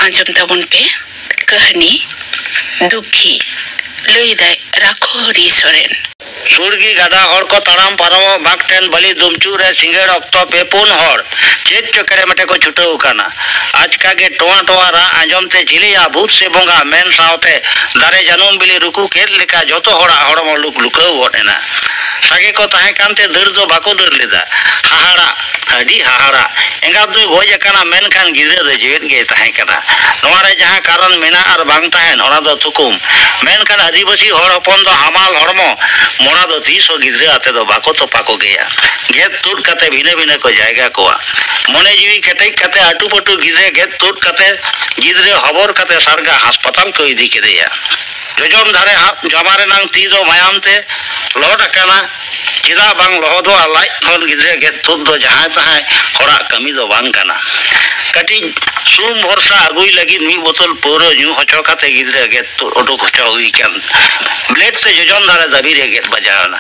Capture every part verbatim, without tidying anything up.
ᱟᱸᱡᱚᱢ ᱛᱟᱵᱚᱱ ᱯᱮ ᱠᱟᱹᱦᱱᱤ ᱫᱩᱠᱷᱤ, ᱞᱟᱹᱭ ᱫᱟᱭ ᱨᱟᱠᱷᱚ ᱦᱚᱨᱤ ᱥᱚᱨᱮᱱ᱾ ᱥᱩᱲᱜᱤ ᱜᱟᱰᱟ ᱦᱚᱲ ᱠᱚ ᱛᱟᱲᱟᱢ ᱯᱟᱨᱚᱢᱚᱜ ᱵᱟᱸᱠ ᱴᱷᱮᱱ ᱵᱟᱹᱞᱤ ᱫᱩᱢᱪᱩ ᱨᱮ ᱥᱤᱸᱜᱟᱹᱲ ᱚᱠᱛᱚ ᱯᱮ ᱯᱩᱱ ᱦᱚᱲ ᱪᱮᱫ ᱪᱚ ᱠᱮᱨᱮ ᱢᱮᱴᱮ ᱠᱚ ᱪᱷᱩᱴᱟᱹᱣ ᱟᱠᱟᱱᱟ᱾ ᱟᱪᱠᱟ ᱜᱮ ᱴᱚᱣᱟ ᱴᱚᱣᱟ ᱨᱟᱜ ᱟᱸᱡᱚᱢ ᱛᱮ ᱪᱤᱞᱤᱭᱟ ᱵᱷᱩᱛ ᱥᱮ ᱵᱚᱸᱜᱟ ᱢᱮᱱ ᱥᱟᱶᱛᱮ ᱫᱟᱨᱮ ᱡᱟᱹᱱᱩᱢ ᱵᱤᱞᱤ ᱨᱩᱠᱩ ᱠᱮᱫ ᱞᱮᱠᱟ ᱡᱚᱛᱚ ᱦᱚᱲᱟᱜ ᱦᱚᱲᱢᱚ ᱞᱩᱠ ᱞᱩᱠᱟᱹᱣ ᱜᱚᱫ ᱮᱱᱟ᱾ ᱥᱟᱸᱜᱮ ᱠᱚ ᱛᱟᱦᱮᱸ ᱠᱟᱱᱛᱮ ᱫᱟᱹᱲ ᱫᱚ ᱵᱟᱠᱚ ᱫᱟᱹᱲ ᱞᱮᱫᱟ᱾ ᱦᱟᱦᱟᱲᱟᱜ, ᱟᱹᱰᱤ ᱦᱟᱦᱟᱲᱟᱜ᱾ ᱮᱸᱜᱟᱛ ᱫᱚᱭ ᱜᱚᱡ ᱟᱠᱟᱱᱟ, ᱢᱮᱱᱠᱷᱟᱱ ᱜᱤᱫᱽᱨᱟᱹ ᱫᱚ ᱡᱮᱣᱮᱫ ᱜᱮᱭ ᱛᱟᱦᱮᱸ ᱠᱟᱱᱟ᱾ ᱱᱚᱣᱟ ᱨᱮ ᱡᱟᱦᱟᱸ ᱠᱟᱨᱚᱱ ᱢᱮᱱᱟᱜ ᱟᱨ ᱵᱟᱝ ᱛᱟᱦᱮᱱ, ᱚᱱᱟ ᱫᱚ ᱛᱷᱩᱠᱩᱢ᱾ ᱢᱮᱱᱠᱷᱟᱱ ᱟᱹᱫᱤᱵᱟᱹᱥᱤ ᱦᱚᱲ ᱦᱚᱯᱚᱱ ᱫᱚ ᱦᱟᱢᱟᱞ ᱦᱚᱲᱢᱚ, ᱢᱚᱲᱟ ᱫᱚ ᱛᱤᱥ ᱦᱚᱸ ᱜᱤᱫᱽᱨᱟᱹ ᱟᱛᱮ ᱫᱚ ᱵᱟᱠᱚ ᱛᱚᱯᱟ ᱠᱚ ᱜᱮᱭᱟ᱾ ᱜᱮᱫ ᱛᱩᱫ ᱠᱟᱛᱮ ᱵᱷᱤᱱᱟᱹ ᱵᱷᱤᱱᱟᱹ ᱠᱚ ᱡᱟᱭᱜᱟ ᱠᱚᱣᱟ᱾ ᱢᱚᱱᱮ ᱡᱤᱣᱤ ᱠᱮᱴᱮᱡ ᱠᱟᱛᱮ ᱟᱹᱴᱩ ᱯᱟᱹᱴᱩ ᱜᱤᱫᱽᱨᱟᱹ ᱜᱮᱫ ᱛᱩᱫ ᱠᱟᱛᱮ ᱜᱤᱫᱽᱨᱟᱹ ᱦᱚᱵᱚᱨ ᱠᱟᱛᱮ ᱥᱟᱨᱜᱟ ᱦᱟᱥᱯᱟᱛᱟᱞ ᱠᱚ ᱤᱫᱤ ᱠᱮᱫᱮᱭᱟ᱾ ᱡᱚᱡᱚᱢ ᱫᱷᱟᱨᱮ ᱦᱟᱜ ᱡᱟᱢᱟ ᱨᱮᱱᱟᱝ ᱛᱤ ᱫᱚ ᱢᱟᱭᱟᱢ ᱛᱮ ᱞᱚᱦᱚᱫ ᱟᱠᱟᱱᱟ᱾ ᱪᱮᱫᱟᱜ ᱵᱟᱝ ᱞᱚᱦᱚᱫᱚᱜᱼᱟ? ᱞᱟᱡ ᱠᱷᱚᱱ ᱜᱤᱫᱽᱨᱟᱹ ᱜᱮᱫ ᱛᱩᱫ ᱫᱚ ᱡᱟᱦᱟᱸᱭ ᱛᱟᱦᱟᱸᱭ ᱦᱚᱲᱟᱜ ᱠᱟᱹᱢᱤ ᱫᱚ ᱵᱟᱝ ᱠᱟᱱᱟ᱾ ᱠᱟᱹᱴᱤᱡ ᱥᱩᱢ ᱵᱷᱚᱨᱥᱟ ᱟᱹᱜᱩᱭ ᱞᱟᱹᱜᱤᱫ ᱢᱤᱫ ᱵᱳᱛᱚᱞ ᱯᱟᱹᱣᱨᱟᱹ ᱧᱩ ᱦᱚᱪᱚ ᱠᱟᱛᱮ ᱜᱤᱫᱽᱨᱟᱹ ᱜᱮᱫ ᱛᱩᱫ ᱩᱰᱩᱠ ᱦᱚᱪᱚ ᱦᱩᱭ ᱠᱟᱱ᱾ ᱵᱞᱮᱰ ᱛᱮ ᱡᱚᱡᱚᱢ ᱫᱷᱟᱨᱮ ᱫᱟᱹᱵᱤ ᱨᱮ ᱜᱮᱫ ᱵᱟᱡᱟᱣ ᱮᱱᱟ᱾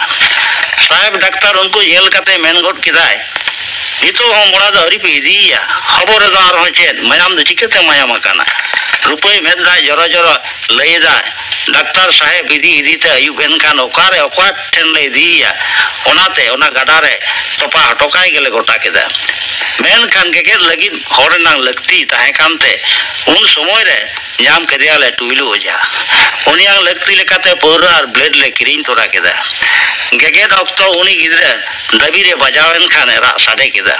ᱥᱟᱦᱮᱵᱽ ᱰᱟᱠᱛᱟᱨ ᱩᱱᱠᱩ ᱧᱮᱞ ᱠᱟᱛᱮ ᱢᱮᱱ ᱜᱚᱫ ᱠᱮᱫᱟᱭ, "ᱱᱤᱛᱚᱜ ᱦᱚᱸ ᱢᱚᱲᱟ ᱫᱚ ᱟᱹᱣᱨᱤ ᱯᱮ ᱤᱫᱤᱭᱮᱭᱟ? ᱦᱚᱵᱚᱨ ᱨᱮᱫᱚ ᱟᱨᱦᱚᱸ ᱪᱮᱫ? ᱢᱟᱭᱟᱢ ᱫᱚ ᱪᱤᱠᱟᱹᱛᱮ ᱢᱟᱭᱟᱢ ᱟᱠᱟᱱᱟ?" ᱨᱩᱯᱟᱹᱭ ᱢᱮᱫ ᱫᱟᱜ ᱡᱚᱨᱚ ᱡᱚᱨᱚ ᱞᱟᱹᱭ ᱮᱫᱟᱭ, ᱰᱟᱠᱛᱟᱨ ᱥᱟᱦᱮᱵᱽ ᱤᱫᱤ ᱤᱫᱤ ᱛᱮ ᱟᱹᱭᱩᱵ ᱮᱱᱠᱷᱟᱱ ᱚᱠᱟᱨᱮ ᱚᱠᱟ ᱴᱷᱮᱱ ᱞᱮ ᱤᱫᱤᱭᱮᱭᱟ? ᱚᱱᱟᱛᱮ ᱚᱱᱟ ᱜᱟᱰᱟ ᱨᱮ ᱛᱚᱯᱟ ᱦᱚᱴᱚ ᱠᱟᱭ ᱜᱮᱞᱮ ᱜᱚᱴᱟ ᱠᱮᱫᱟ᱾ ᱢᱮᱱᱠᱷᱟᱱ ᱜᱮᱜᱮᱫ ᱞᱟᱹᱜᱤᱫ ᱦᱚᱲ ᱨᱮᱱᱟᱜ ᱞᱟᱹᱠᱛᱤ ᱛᱟᱦᱮᱸ ᱠᱟᱱᱛᱮ ᱩᱱ ᱥᱚᱢᱚᱭ ᱨᱮ ᱧᱟᱢ ᱠᱮᱫᱮᱭᱟᱞᱮ ᱴᱩᱭᱞᱩ ᱚᱡᱷᱟ᱾ ᱩᱱᱤᱭᱟᱜ ᱞᱟᱹᱠᱛᱤ ᱞᱮᱠᱟᱛᱮ ᱯᱟᱹᱣᱨᱟᱹ ᱟᱨ ᱵᱞᱮᱰ ᱞᱮ ᱠᱤᱨᱤᱧ ᱛᱚᱨᱟ ᱠᱮᱫᱟ᱾ ᱜᱮᱜᱮᱫ ᱚᱠᱛᱚ ᱩᱱᱤ ᱜᱤᱫᱽᱨᱟᱹ ᱫᱟᱹᱵᱤ ᱨᱮ ᱵᱟᱡᱟᱣ ᱮᱱ ᱠᱷᱟᱱ ᱮ ᱨᱟᱜ ᱥᱟᱰᱮ ᱠᱮᱫᱟ᱾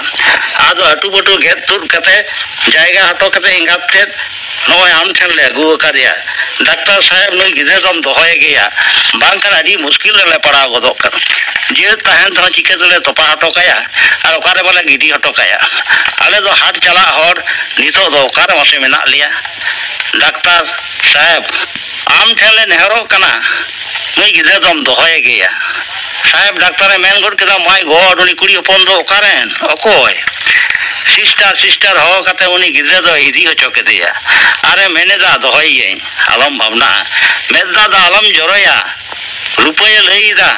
ᱟᱫᱚ ᱟᱹᱴᱩ ᱯᱟᱹᱴᱩ ᱜᱮᱫ ᱛᱩᱫ ᱠᱟᱛᱮ ᱡᱟᱭᱜᱟ ᱦᱚᱴᱚ ᱠᱟᱛᱮ ᱮᱸᱜᱟᱛ ᱛᱮᱫ ᱱᱚᱜᱼᱚᱭ ᱟᱢ ᱴᱷᱮᱱ ᱞᱮ ᱟᱹᱜᱩ ᱟᱠᱟᱫᱮᱭᱟ᱾ ᱰᱟᱠᱛᱟᱨ ᱥᱟᱦᱮᱵᱽ, ᱱᱩᱭ ᱜᱤᱫᱽᱨᱟᱹ ᱫᱚᱢ ᱫᱚᱦᱚᱭᱮ ᱜᱮᱭᱟ, ᱵᱟᱝᱠᱷᱟᱱ ᱟᱹᱰᱤ ᱢᱩᱥᱠᱤᱞ ᱨᱮᱞᱮ ᱯᱟᱲᱟᱣ ᱜᱚᱫᱚᱜ ᱠᱟᱱᱟ᱾ ᱡᱤᱣᱮᱫ ᱛᱟᱦᱮᱱ ᱛᱮᱦᱚᱸ ᱪᱤᱠᱟᱹ ᱛᱮᱞᱮ ᱛᱚᱯᱟ ᱦᱚᱴᱚ ᱠᱟᱭᱟ ᱟᱨ ᱚᱠᱟ ᱨᱮ ᱵᱟᱞᱮ ᱜᱤᱰᱤ ᱦᱚᱴᱚ ᱠᱟᱭᱟ? ᱟᱞᱮ ᱫᱚ ᱦᱟᱴ ᱪᱟᱞᱟᱜ ᱦᱚᱲ, ᱱᱤᱛᱚᱜ ᱫᱚ ᱚᱠᱟ ᱨᱮ ᱢᱟᱥᱮ ᱢᱮᱱᱟᱜ ᱞᱮᱭᱟ? ᱰᱟᱠᱛᱟᱨ ᱥᱟᱦᱮᱵᱽ, ᱟᱢ ᱴᱷᱮᱱ ᱞᱮ ᱱᱮᱦᱚᱨᱚᱜ ᱠᱟᱱᱟ, ᱱᱩᱭ ᱜᱤᱫᱽᱨᱟᱹ ᱫᱚᱢ ᱫᱚᱦᱚᱭᱮ ᱜᱮᱭᱟ᱾ ᱥᱟᱦᱮᱵᱽ ᱰᱟᱠᱛᱟᱨᱮ ᱢᱮᱱ ᱜᱚᱫ ᱠᱮᱫᱟ, "My God, ᱩᱱᱤ ᱠᱩᱲᱤ ᱦᱚᱯᱚᱱ ᱫᱚ ᱚᱠᱟᱨᱮᱱ? ᱚᱠᱚᱭ?" ᱥᱤᱥᱴᱟᱨ, ᱥᱤᱥᱴᱟᱨ ᱦᱚᱦᱚ ᱠᱟᱛᱮ ᱩᱱᱤ ᱜᱤᱫᱽᱨᱟᱹ ᱫᱚᱭ ᱤᱫᱤ ᱦᱚᱪᱚ ᱠᱮᱫᱮᱭᱟ᱾ ᱟᱨᱮ ᱢᱮᱱ ᱮᱫᱟ, "ᱫᱚᱦᱚᱭᱮᱭᱟᱹᱧ, ᱟᱞᱚᱢ ᱵᱷᱟᱵᱽᱱᱟᱜᱼᱟ, ᱢᱮᱫ ᱫᱟᱜ ᱫᱚ ᱟᱞᱚᱢ ᱡᱚᱨᱚᱭᱟ, ᱨᱩᱯᱟᱹᱭᱮ ᱞᱟᱹᱭ ᱮᱫᱟ,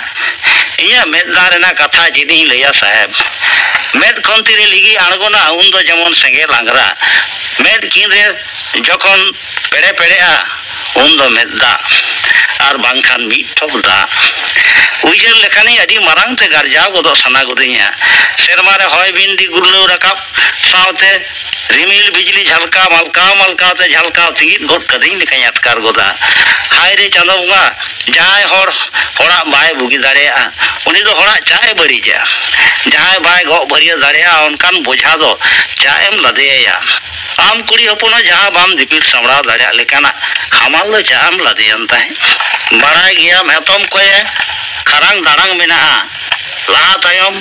ᱤᱧᱟᱹᱜ ᱢᱮᱫ ᱫᱟᱜ ᱨᱮᱱᱟᱜ ᱠᱟᱛᱷᱟ ᱪᱮᱫ ᱤᱧ ᱞᱟᱹᱭᱟ ᱥᱟᱦᱮᱵᱽ? ᱢᱮᱫ ᱠᱷᱚᱱ ᱛᱤᱨᱮ ᱞᱤᱜᱤ ᱟᱬᱜᱚᱱᱟ, ᱩᱱ ᱫᱚ ᱡᱮᱢᱚᱱ ᱥᱮᱸᱜᱮᱞ ᱟᱝᱜᱽᱨᱟ᱾ ᱢᱮᱫ ᱠᱤᱱ ᱨᱮ ᱡᱚᱠᱷᱚᱱ ᱯᱮᱲᱮ ᱯᱮᱲᱮᱜᱼᱟ, ᱩᱱ ᱫᱚ ᱢᱮᱫ ᱫᱟᱜ ᱟᱨ ᱵᱟᱝᱠᱷᱟᱱ ᱢᱤᱫ ᱴᱷᱚᱯ ᱫᱟᱜ᱾ ᱩᱭᱦᱟᱹᱨ ᱞᱮᱠᱷᱟᱱᱤᱧ ᱟᱹᱰᱤ ᱢᱟᱨᱟᱝ ᱛᱮ ᱜᱟᱨᱡᱟᱣ ᱜᱚᱫᱚᱜ ᱥᱟᱱᱟ ᱜᱚᱫᱤᱧᱟ᱾ ᱥᱮᱨᱢᱟ ᱨᱮ ᱦᱚᱭ ᱵᱤᱱᱰᱤ ᱜᱩᱨᱞᱟᱹᱣ ᱨᱟᱠᱟᱵ ᱥᱟᱶᱛᱮ ᱨᱤᱢᱤᱞ ᱵᱤᱡᱽᱞᱤ ᱡᱷᱟᱞᱠᱟᱣ ᱢᱟᱞᱠᱟᱣ ᱢᱟᱞᱠᱟᱣ ᱛᱮ ᱡᱷᱟᱞᱠᱟᱣ ᱛᱤᱸᱜᱤᱫ ᱜᱚᱫ ᱠᱟᱹᱫᱤᱧ ᱞᱮᱠᱟᱧ ᱟᱴᱠᱟᱨ ᱜᱚᱫᱟ᱾ ᱦᱟᱭ ᱨᱮ ᱪᱟᱸᱫᱚ ᱵᱚᱸᱜᱟ, ᱡᱟᱦᱟᱸᱭ ᱦᱚᱲ ᱦᱚᱲᱟᱜ ᱵᱟᱭ ᱵᱩᱜᱤ ᱫᱟᱲᱮᱭᱟᱜᱼᱟ, ᱩᱱᱤ ᱫᱚ ᱦᱚᱲᱟᱜ ᱪᱟᱜ ᱮ ᱵᱟᱹᱲᱤᱡᱟ᱾ ᱡᱟᱦᱟᱸᱭ ᱵᱟᱭ ᱜᱚᱜ ᱵᱷᱟᱹᱨᱭᱟᱹ ᱫᱟᱲᱮᱭᱟᱜᱼᱟ, ᱚᱱᱠᱟᱱ ᱵᱚᱡᱷᱟ ᱫᱚ ᱪᱟᱜ ᱮᱢ ᱞᱟᱫᱮ ᱟᱭᱟ᱾ ᱟᱢ ᱠᱩᱲᱤ ᱦᱚᱯᱚᱱ ᱦᱚᱸ ᱡᱟᱦᱟᱸ ᱵᱟᱢ ᱫᱤᱯᱤᱞ ᱥᱟᱢᱵᱲᱟᱣ ᱫᱟᱲᱮᱭᱟᱜ ᱞᱮᱠᱟᱱᱟᱜ ᱦᱟᱢᱟᱞ ᱫᱚ ᱪᱟᱜ ᱮᱢ ᱞᱟᱫᱮᱭᱟᱱ ᱛᱟᱦᱮᱸᱫ᱾ ᱵᱟᱲᱟᱭ ᱜᱮᱭᱟᱢ ᱮᱛᱚᱢ ᱠᱚᱭᱮ ᱠᱷᱟᱨᱟᱝ ᱫᱟᱲᱟᱝ ᱢᱮᱱᱟᱜᱼᱟ᱾ ᱞᱟᱦᱟ ᱛᱟᱭᱚᱢ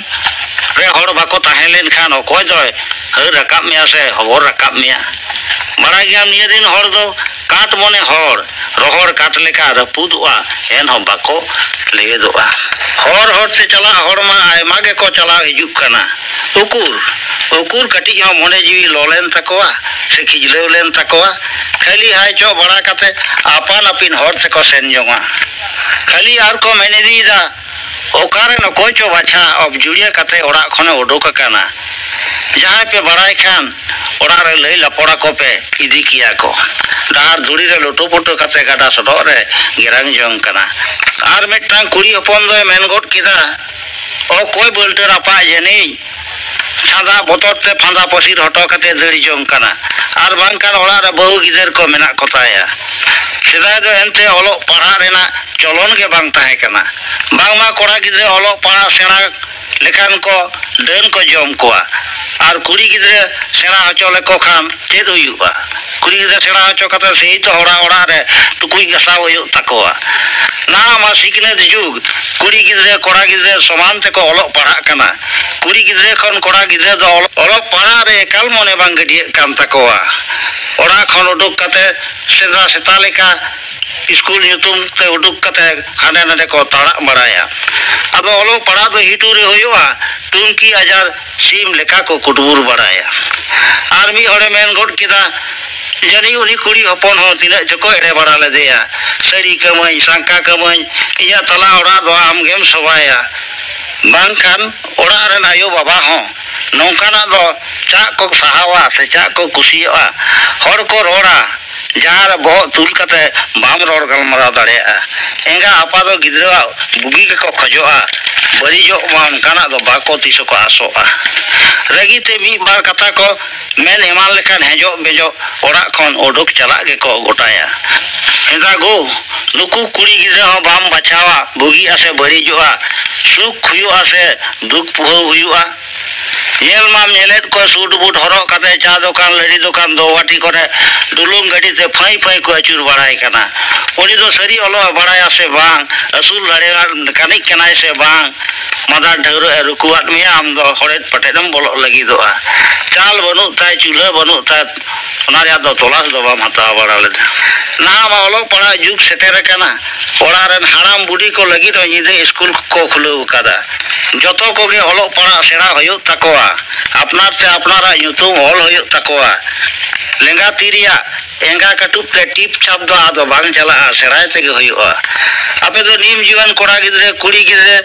ᱨᱮ ᱦᱚᱲ ᱵᱟᱠᱚ ᱛᱟᱦᱮᱸ ᱞᱮᱱᱠᱷᱟᱱ ᱚᱠᱚᱭ ᱫᱚᱭ ᱦᱟᱹᱨ ᱨᱟᱠᱟᱵ ᱢᱮᱭᱟ ᱥᱮ ᱦᱚᱵᱚᱨ ᱨᱟᱠᱟᱵ ᱢᱮᱭᱟ? ᱵᱟᱲᱟᱭ ᱜᱮᱭᱟᱢ ᱱᱤᱭᱟᱹ ᱫᱤᱱ ᱦᱚᱲ ᱫᱚ ᱠᱟᱴ ᱢᱚᱱᱮ ᱦᱚᱲ, ᱨᱚᱦᱚᱲ ᱠᱟᱴ ᱞᱮᱠᱟ ᱨᱟᱹᱯᱩᱫᱚᱜᱼᱟ, ᱮᱱᱦᱚᱸ ᱵᱟᱠᱚ ᱞᱮᱣᱮᱫᱚᱜᱼᱟ᱾ ᱦᱚᱨ ᱦᱚᱨ ᱛᱮ ᱪᱟᱞᱟᱜ ᱦᱚᱲ ᱢᱟ ᱟᱭᱢᱟ ᱜᱮᱠᱚ ᱪᱟᱞᱟᱣ ᱦᱤᱡᱩᱜ ᱠᱟᱱᱟ᱾ ᱩᱠᱩᱨ, ᱩᱠᱩᱨ ᱠᱟᱹᱴᱤᱡ ᱦᱚᱸ ᱢᱚᱱᱮ ᱡᱤᱣᱤ ᱞᱚ ᱞᱮᱱ ᱛᱟᱠᱚᱣᱟ ᱥᱮ ᱠᱷᱤᱡᱞᱟᱹᱣ ᱞᱮᱱ ᱛᱟᱠᱚᱣᱟ? ᱠᱷᱟᱹᱞᱤ ᱦᱟᱭ ᱪᱚᱜ ᱵᱟᱲᱟ ᱠᱟᱛᱮ ᱟᱯᱟᱱ ᱟᱹᱯᱤᱱ ᱦᱚᱨ ᱛᱮᱠᱚ ᱥᱮᱱ ᱡᱚᱝᱟ᱾ ᱠᱷᱟᱹᱞᱤ ᱟᱨ ᱠᱚ ᱢᱮᱱ ᱤᱫᱤᱭᱮᱫᱟ, ᱚᱠᱟᱨᱮᱱ ᱚᱠᱚᱭ ᱪᱚ ᱵᱟᱪᱷᱟ ᱚᱯᱡᱩᱲᱤᱭᱟᱹ ᱠᱟᱛᱮ ᱚᱲᱟᱜ ᱠᱷᱚᱱᱮ ᱩᱰᱩᱠ ᱟᱠᱟᱱᱟ᱾ ᱡᱟᱦᱟᱸᱭ ᱯᱮ ᱵᱟᱲᱟᱭ ᱠᱷᱟᱱ ᱚᱲᱟᱜ ᱨᱮ ᱞᱟᱹᱭ ᱞᱟᱯᱚᱲ ᱟᱠᱚ ᱯᱮ, ᱤᱫᱤ ᱠᱮᱭᱟ ᱠᱚ᱾ ᱰᱟᱦᱟᱨ ᱫᱷᱩᱲᱤ ᱨᱮ ᱞᱩᱴᱩ ᱯᱩᱴᱩ ᱠᱟᱛᱮ ᱜᱟᱰᱟ ᱥᱚᱰᱚᱜ ᱨᱮ ᱜᱮᱨᱟᱝ ᱡᱚᱝ ᱠᱟᱱᱟ᱾ ᱟᱨ ᱢᱤᱫᱴᱟᱝ ᱠᱩᱲᱤ ᱦᱚᱯᱚᱱ ᱫᱚᱭ ᱢᱮᱱ ᱜᱚᱫ ᱠᱮᱫᱟ, ᱚᱠᱚᱭ ᱵᱟᱹᱞᱴᱟᱹ ᱨᱟᱯᱟᱜ ᱡᱟᱹᱱᱤᱡ ᱪᱷᱟᱸᱫᱟ ᱵᱚᱛᱚᱨ ᱛᱮ ᱯᱷᱟᱸᱫᱟ ᱯᱟᱹᱥᱤᱨ ᱦᱚᱴᱚ ᱠᱟᱛᱮ ᱫᱟᱹᱲ ᱡᱚᱝ ᱠᱟᱱᱟ᱾ ᱟᱨ ᱵᱟᱝᱠᱷᱟᱱ ᱚᱲᱟᱜ ᱨᱮ ᱵᱟᱹᱦᱩ ᱜᱤᱫᱟᱹᱨ ᱠᱚ ᱢᱮᱱᱟᱜ ᱠᱚᱛᱟᱭᱟ᱾ ᱥᱮᱫᱟᱭ ᱫᱚ ᱮᱱᱛᱮ ᱚᱞᱚᱜ ᱯᱟᱲᱦᱟᱜ ᱨᱮᱱᱟᱜ ᱪᱚᱞᱚᱱ ᱜᱮ ᱵᱟᱝ ᱛᱟᱦᱮᱸ ᱠᱟᱱᱟ᱾ ᱵᱟᱝᱢᱟ ᱠᱚᱲᱟ ᱜᱤᱫᱽᱨᱟᱹ ᱚᱞᱚᱜ ᱯᱟᱲᱦᱟᱜ ᱥᱮᱬᱟ ᱞᱮᱠᱷᱟᱱ ᱠᱚ ᱰᱟᱹᱱ ᱠᱚ ᱡᱚᱢ ᱠᱚᱣᱟ᱾ ᱟᱨ ᱠᱩᱲᱤ ᱜᱤᱫᱽᱨᱟᱹ ᱥᱮᱬᱟ ᱦᱚᱪᱚ ᱞᱮᱠᱚ ᱠᱷᱟᱱ ᱪᱮᱫ ᱦᱩᱭᱩᱜᱼᱟ? ᱠᱩᱲᱤ ᱜᱤᱫᱽᱨᱟᱹ ᱥᱮᱬᱟ ᱦᱚᱪᱚ ᱠᱟᱛᱮ ᱥᱮᱭ ᱛᱚ ᱦᱚᱲᱟᱜ ᱚᱲᱟᱜ ᱨᱮ ᱴᱩᱠᱩᱡ ᱜᱟᱥᱟᱣ ᱦᱩᱭᱩᱜ ᱛᱟᱠᱚᱣᱟ᱾ ᱱᱟᱦᱟᱜ ᱢᱟ ᱥᱤᱠᱷᱱᱟᱹᱛ ᱡᱩᱜᱽ, ᱠᱩᱲᱤ ᱜᱤᱫᱽᱨᱟᱹ ᱠᱚᱲᱟ ᱜᱤᱫᱽᱨᱟᱹ ᱥᱚᱢᱟᱱ ᱛᱮᱠᱚ ᱚᱞᱚᱜ ᱯᱟᱲᱦᱟᱜ ᱠᱟᱱᱟ᱾ ᱠᱩᱲᱤ ᱜᱤᱫᱽᱨᱟᱹ ᱠᱷᱚᱱ ᱠᱚᱲᱟ ᱜᱤᱫᱽᱨᱟᱹ ᱫᱚ ᱚᱞᱚᱜ, ᱚᱞᱚᱜ ᱯᱟᱲᱦᱟᱜ ᱨᱮ ᱮᱠᱟᱞ ᱢᱚᱱᱮ ᱵᱟᱝ ᱜᱟᱹᱰᱭᱟᱹᱜ ᱠᱟᱱ ᱛᱟᱠᱚᱣᱟ᱾ ᱚᱲᱟᱜ ᱠᱷᱚᱱ ᱩᱰᱩᱠ ᱠᱟᱛᱮ ᱥᱮᱛᱟ ᱥᱮᱛᱟ ᱞᱮᱠᱟ ᱥᱠᱩᱞ ᱧᱩᱛᱩᱢ ᱛᱮ ᱩᱰᱩᱠ ᱠᱟᱛᱮ ᱦᱟᱸᱰᱮ ᱱᱟᱰᱮ ᱠᱚ ᱛᱟᱲᱟᱜ ᱵᱟᱲᱟᱭᱟ᱾ ᱟᱫᱚ ᱚᱞᱚᱜ ᱯᱟᱲᱦᱟᱜ ᱫᱚ ᱦᱤᱴᱩ ᱨᱮ ᱦᱩᱭᱩᱜᱼᱟ, ᱴᱩᱝᱠᱤ ᱟᱡᱟᱨ ᱥᱤᱢ ᱞᱮᱠᱟ ᱠᱚ ᱠᱩᱴᱵᱩᱨ ᱵᱟᱲᱟᱭᱟ᱾ ᱟᱨ ᱢᱤᱫ ᱦᱚᱲᱮ ᱢᱮᱱ ᱜᱚᱫ ᱠᱮᱫᱟ, ᱡᱟᱹᱱᱤᱡ ᱩᱱᱤ ᱠᱩᱲᱤ ᱦᱚᱯᱚᱱ ᱦᱚᱸ ᱛᱤᱱᱟᱹᱜ ᱪᱚᱠᱚ ᱮᱲᱮ ᱵᱟᱲᱟ ᱞᱮᱫᱮᱭᱟ᱾ ᱥᱟᱹᱲᱤ ᱠᱟᱹᱢᱟᱹᱧ, ᱥᱟᱝᱠᱟ ᱠᱟᱹᱢᱟᱹᱧ, ᱤᱧᱟᱹᱜ ᱛᱟᱞᱟ ᱚᱲᱟᱜ ᱫᱚ ᱟᱢ ᱜᱮᱢ ᱥᱚᱵᱟᱭᱟ᱾ ᱵᱟᱝᱠᱷᱟᱱ ᱚᱲᱟᱜ ᱨᱮᱱ ᱟᱭᱳ ᱵᱟᱵᱟ ᱦᱚᱸ ᱱᱚᱝᱠᱟᱱᱟᱜ ᱫᱚ ᱪᱟᱜ ᱠᱚ ᱥᱟᱦᱟᱣᱟ ᱥᱮ ᱪᱟᱜ ᱠᱚ ᱠᱩᱥᱤᱭᱟᱜᱼᱟ? ᱦᱚᱲ ᱠᱚ ᱨᱚᱲᱟ, ᱡᱟᱦᱟᱸ ᱨᱮ ᱵᱚᱦᱚᱜ ᱛᱩᱞ ᱠᱟᱛᱮ ᱵᱟᱢ ᱨᱚᱲ ᱜᱟᱞᱢᱟᱨᱟᱣ ᱫᱟᱲᱮᱭᱟᱜᱼᱟ᱾ ᱮᱸᱜᱟ ᱟᱯᱟ ᱫᱚ ᱜᱤᱫᱽᱨᱟᱹᱣᱟᱜ ᱵᱩᱜᱤ ᱜᱮᱠᱚ ᱠᱷᱚᱡᱚᱜᱼᱟ, ᱵᱟᱹᱲᱤᱡᱚᱜ ᱢᱟ ᱚᱱᱠᱟᱱᱟᱜ ᱫᱚ ᱵᱟᱠᱚ ᱛᱤᱥ ᱦᱚᱸᱠᱚ ᱟᱥᱚᱜᱼᱟ᱾ ᱨᱟᱹᱜᱤ ᱛᱮ ᱢᱤᱫ ᱵᱟᱨ ᱠᱟᱛᱷᱟ ᱠᱚ ᱢᱮᱱ ᱮᱢᱟᱱ ᱞᱮᱠᱷᱟᱱ ᱦᱮᱸᱡᱚᱜ ᱵᱮᱸᱡᱚᱜ ᱚᱲᱟᱜ ᱠᱷᱚᱱ ᱚᱰᱚᱠ ᱪᱟᱞᱟᱜ ᱜᱮᱠᱚ ᱜᱚᱴᱟᱭᱟ᱾ ᱦᱮᱸᱫᱟ ᱜᱳ, ᱱᱩᱠᱩ ᱠᱩᱲᱤ ᱜᱤᱫᱽᱨᱟᱹ ᱦᱚᱸ ᱵᱟᱢ ᱵᱟᱪᱷᱟᱣᱟ, ᱵᱩᱜᱤᱜᱼᱟ ᱥᱮ ᱵᱟᱹᱲᱤᱡᱚᱜᱼᱟ, ᱥᱩᱠ ᱦᱩᱭᱩᱜᱼᱟ ᱥᱮ ᱫᱩᱠ ᱯᱩᱦᱟᱹᱣ ᱦᱩᱭᱩᱜᱼᱟ? ᱧᱮᱞ ᱢᱟᱢ ᱧᱮᱞᱮᱫ ᱠᱚᱣᱟ, ᱥᱩᱴ ᱵᱩᱴ ᱦᱚᱨᱚᱜ ᱠᱟᱛᱮ ᱪᱟ ᱫᱚᱠᱟᱱ, ᱞᱟᱹᱰᱤ ᱫᱚᱠᱟᱱ, ᱫᱚᱣᱟᱴᱤ ᱠᱚᱨᱮ ᱰᱩᱞᱩᱝ ᱜᱟᱹᱰᱤ ᱛᱮ ᱯᱷᱟᱹᱭ ᱯᱷᱟᱹᱭ ᱠᱚ ᱟᱹᱪᱩᱨ ᱵᱟᱲᱟᱭ ᱠᱟᱱᱟ᱾ ᱩᱱᱤ ᱫᱚ ᱥᱟᱹᱨᱤ ᱚᱞᱚᱜ ᱮ ᱵᱟᱲᱟᱭᱟ ᱥᱮ ᱵᱟᱝ, ᱟᱹᱥᱩᱞ ᱫᱟᱲᱮᱭᱟᱱ ᱠᱟᱹᱱᱤᱡ ᱠᱟᱱᱟᱭ ᱥᱮ ᱵᱟᱝ, ᱢᱟᱫᱟᱨ ᱰᱷᱟᱹᱣᱨᱟᱹᱜ ᱮ ᱨᱩᱠᱩᱣᱟᱫ ᱢᱮᱭᱟ, ᱟᱢ ᱫᱚ ᱦᱚᱲᱮᱫ ᱯᱟᱴᱮᱫ ᱮᱢ ᱵᱚᱞᱚᱜ ᱞᱟᱹᱜᱤᱫᱚᱜᱼᱟ᱾ ᱪᱟᱞ ᱵᱟᱹᱱᱩᱜ ᱛᱟᱭ, ᱪᱩᱞᱦᱟᱹ ᱵᱟᱹᱱᱩᱜ ᱛᱟᱭ, ᱚᱱᱟ ᱨᱮᱭᱟᱜ ᱫᱚ ᱛᱚᱞᱟᱥ ᱫᱚ ᱵᱟᱢ ᱦᱟᱛᱟᱣ ᱵᱟᱲᱟ ᱞᱮᱫᱟ᱾ ᱱᱟᱦᱟᱜ ᱢᱟ ᱚᱞᱚᱜ ᱯᱟᱲᱦᱟᱜ ᱡᱩᱜᱽ ᱥᱮᱴᱮᱨ ᱟᱠᱟᱱᱟ, ᱚᱲᱟᱜ ᱨᱮᱱ ᱦᱟᱲᱟᱢ ᱵᱩᱰᱷᱤ ᱠᱚ ᱞᱟᱹᱜᱤᱫ ᱦᱚᱸ ᱧᱤᱫᱟᱹ ᱤᱥᱠᱩᱞ ᱠᱚ ᱠᱷᱩᱞᱟᱹᱣ ᱟᱠᱟᱫᱟ᱾ ᱡᱚᱛᱚ ᱠᱚᱜᱮ ᱚᱞᱚᱜ ᱯᱟᱲᱦᱟᱜ ᱥᱮᱬᱟ ᱦᱩᱭᱩᱜ ᱛᱟᱠᱚᱣᱟ, ᱟᱯᱱᱟᱨ ᱛᱮ ᱟᱯᱱᱟᱨᱟᱜ ᱧᱩᱛᱩᱢ ᱚᱞ ᱦᱩᱭᱩᱜ ᱛᱟᱠᱚᱣᱟ᱾ ᱞᱮᱸᱜᱟ ᱛᱤ ᱨᱮᱭᱟᱜ ᱮᱸᱜᱟ ᱠᱟᱹᱴᱩᱵ ᱛᱮ ᱴᱤᱯ ᱪᱷᱟᱯ ᱫᱚ ᱟᱫᱚ ᱵᱟᱝ ᱪᱟᱞᱟᱜᱼᱟ, ᱥᱮᱬᱟᱭ ᱛᱮᱜᱮ ᱦᱩᱭᱩᱜᱼᱟ᱾ ᱟᱯᱮ ᱫᱚ ᱱᱤᱢ ᱡᱩᱣᱟᱹᱱ ᱠᱚᱲᱟ ᱜᱤᱫᱽᱨᱟᱹ, ᱠᱩᱲᱤ ᱜᱤᱫᱽᱨᱟᱹ,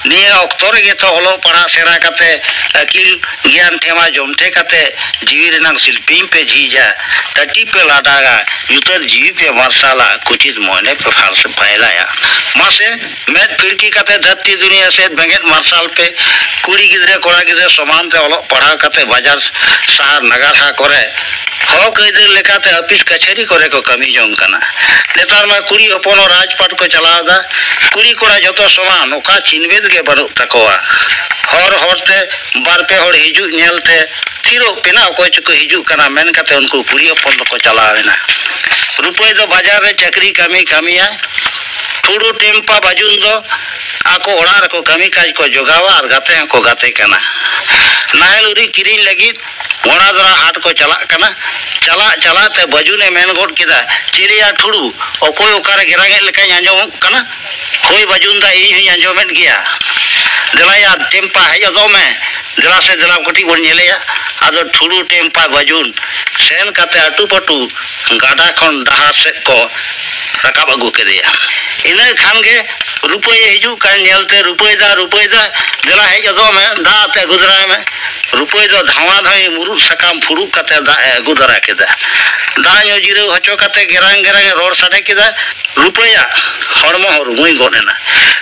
ᱱᱤᱭᱟᱹ ᱚᱠᱛᱚ ᱨᱮᱜᱮ ᱛᱚ ᱚᱞᱚᱜ ᱯᱟᱲᱦᱟᱜ ᱥᱮᱬᱟ ᱠᱟᱛᱮ ᱟᱹᱠᱤᱞ ᱜᱮᱭᱟᱱ ᱴᱷᱮᱢᱟ ᱡᱚᱢᱴᱷᱮ ᱠᱟᱛᱮ ᱡᱤᱣᱤ ᱨᱮᱱᱟᱝ ᱥᱤᱞᱯᱤᱧ ᱯᱮ ᱡᱷᱤᱡᱟ᱾ ᱴᱟᱹᱴᱤ ᱯᱮ ᱞᱟᱰᱟᱜᱟ, ᱧᱩᱛᱟᱹᱛ ᱡᱤᱣᱤ ᱯᱮ ᱢᱟᱨᱥᱟᱞᱟ, ᱠᱩᱪᱤᱛ ᱢᱚᱱᱮ ᱯᱮ ᱯᱷᱟᱨᱥ ᱯᱷᱟᱭᱞᱟᱭᱟ᱾ ᱢᱟᱥᱮ, ᱢᱮᱫ ᱯᱷᱤᱲᱠᱤ ᱠᱟᱛᱮ ᱫᱷᱟᱹᱨᱛᱤ ᱫᱩᱱᱤᱭᱟᱹ ᱥᱮᱫ ᱵᱮᱸᱜᱮᱫ ᱢᱟᱨᱥᱟᱞ ᱯᱮ᱾ ᱠᱩᱲᱤ ᱜᱤᱫᱽᱨᱟᱹ ᱠᱚᱲᱟ ᱜᱤᱫᱽᱨᱟᱹ ᱥᱚᱢᱟᱱ ᱛᱮ ᱚᱞᱚᱜ ᱯᱟᱲᱦᱟᱣ ᱠᱟᱛᱮ ᱵᱟᱡᱟᱨ ᱥᱟᱦᱟᱨ ᱱᱟᱜᱟᱨᱦᱟ ᱠᱚᱨᱮ ᱦᱚᱠ ᱟᱹᱭᱫᱟᱹᱨ ᱞᱮᱠᱟᱛᱮ ᱟᱹᱯᱤᱥ ᱠᱟᱪᱷᱟᱹᱨᱤ ᱠᱚᱨᱮ ᱠᱚ ᱠᱟᱹᱢᱤ ᱡᱚᱝ ᱠᱟᱱᱟ᱾ ᱱᱮᱛᱟᱨ ᱢᱟ ᱠᱩᱲᱤ ᱦᱚᱯᱚᱱ ᱦᱚᱸ ᱨᱟᱡᱽᱯᱟᱴ ᱠᱚ ᱪᱟᱞᱟᱣ ᱮᱫᱟ᱾ ᱠᱩᱲᱤ ᱠᱚᱲᱟ ᱡᱚᱛᱚ ᱥᱚᱢᱟᱱ, ᱚᱠᱟ ᱪᱤᱱᱵᱮᱫ ᱜᱮ ᱵᱟᱹᱱᱩᱜ ᱛᱟᱠᱚᱣᱟ᱾ ᱦᱚᱨ ᱦᱚᱨᱛᱮ ᱵᱟᱨ ᱯᱮ ᱦᱚᱲ ᱦᱤᱡᱩᱜ ᱧᱮᱞᱛᱮ ᱛᱷᱤᱨᱚᱜ ᱯᱮᱱᱟ, ᱚᱠᱚᱭ ᱪᱚᱠᱚ ᱦᱤᱡᱩᱜ ᱠᱟᱱᱟ ᱢᱮᱱ ᱠᱟᱛᱮ ᱩᱱᱠᱩ ᱠᱩᱲᱤ ᱦᱚᱯᱚᱱ ᱫᱚᱠᱚ ᱪᱟᱞᱟᱣ ᱮᱱᱟ᱾ ᱨᱩᱯᱟᱹᱭ ᱫᱚ ᱵᱟᱡᱟᱨ ᱨᱮ ᱪᱟᱹᱠᱨᱤ ᱠᱟᱹᱢᱤ ᱠᱟᱹᱢᱤᱭᱟᱭ᱾ ᱴᱷᱩᱲᱩ ᱴᱮᱢᱯᱟ ᱵᱟᱡᱩᱱ ᱫᱚ ᱟᱠᱚ ᱚᱲᱟᱜ ᱨᱮᱠᱚ ᱠᱟᱹᱢᱤ ᱠᱟᱡᱽ ᱠᱚ ᱡᱚᱜᱟᱣᱟ ᱟᱨ ᱜᱟᱛᱮ ᱦᱚᱸᱠᱚ ᱜᱟᱛᱮ ᱠᱟᱱᱟ᱾ ᱱᱟᱦᱮᱞ ᱩᱨᱤᱡ ᱠᱤᱨᱤᱧ ᱞᱟᱹᱜᱤᱫ ᱜᱚᱲᱟᱫᱚᱨᱟ ᱦᱟᱴ ᱠᱚ ᱪᱟᱞᱟᱜ ᱠᱟᱱᱟ᱾ ᱪᱟᱞᱟᱜ ᱪᱟᱞᱟᱜ ᱛᱮ ᱵᱟᱹᱡᱩᱱᱮ ᱢᱮᱱ ᱜᱚᱫ ᱠᱮᱫᱟ, "ᱪᱮᱞᱮᱭᱟ ᱴᱷᱩᱲᱩ, ᱚᱠᱚᱭ ᱚᱠᱟᱨᱮ ᱜᱮᱨᱟᱝᱮᱫ ᱞᱮᱠᱟᱧ ᱟᱸᱡᱚᱢᱚᱜ ᱠᱟᱱᱟ?" "ᱦᱳᱭ ᱵᱟᱹᱡᱩᱱ ᱫᱟ, ᱤᱧ ᱦᱚᱧ ᱟᱸᱡᱚᱢᱮᱫ ᱜᱮᱭᱟ᱾ ᱫᱮᱞᱟᱭᱟ ᱴᱮᱢᱯᱟ, ᱦᱮᱡ ᱦᱚᱫᱚᱜ ᱢᱮ, ᱫᱮᱞᱟ ᱥᱮ ᱫᱮᱞᱟ ᱠᱟᱹᱴᱤᱡ ᱵᱚᱱ ᱧᱮᱞᱮᱭᱟ᱾ ᱟᱫᱚ ᱴᱷᱩᱲᱩ ᱴᱮᱢᱯᱟ ᱵᱟᱹᱡᱩᱱ ᱥᱮᱱ ᱠᱟᱛᱮ ᱟᱹᱴᱩ ᱯᱟᱹᱴᱩ ᱜᱟᱰᱟ ᱠᱷᱚᱱ ᱰᱟᱦᱟᱨ ᱥᱮᱫ ᱠᱚ ᱨᱟᱠᱟᱵ ᱟᱹᱜᱩ ᱠᱮᱫᱮᱭᱟ᱾ ᱤᱱᱟᱹ ᱠᱷᱟᱱ ᱜᱮ ᱨᱩᱯᱟᱹᱭᱮ ᱦᱤᱡᱩᱜ ᱠᱟᱱ ᱧᱮᱞᱛᱮ, "ᱨᱩᱯᱟᱹᱭ ᱫᱟ, ᱨᱩᱯᱟᱹᱭ ᱫᱟ, ᱫᱮᱞᱟ ᱦᱮᱡ ᱜᱚᱫᱚᱜ ᱢᱮ, ᱫᱟᱜ ᱟᱛᱮ ᱟᱹᱜᱩ ᱫᱟᱨᱟᱭ ᱢᱮ᱾" ᱨᱩᱯᱟᱹᱭ ᱫᱚ ᱫᱷᱟᱶᱟ ᱫᱷᱟᱹᱣᱤ ᱢᱩᱨᱩᱫ ᱥᱟᱠᱟᱢ ᱯᱷᱩᱲᱩᱜ ᱠᱟᱛᱮ ᱫᱟᱜ ᱮ ᱟᱹᱜᱩ ᱫᱟᱨᱟ ᱠᱮᱫᱟ᱾ ᱫᱟᱜ ᱧᱩ ᱡᱤᱨᱟᱹᱣ ᱦᱚᱪᱚ ᱠᱟᱛᱮ ᱜᱮᱨᱟᱝ ᱜᱮᱨᱟᱝ ᱮ ᱨᱚᱲ ᱥᱟᱰᱮ ᱠᱮᱫᱟ᱾ ᱨᱩᱯᱟᱹᱭᱟᱜ ᱦᱚᱲᱢᱚ ᱦᱚᱸ ᱨᱩᱢᱩᱭ ᱜᱚᱫ ᱮᱱᱟ᱾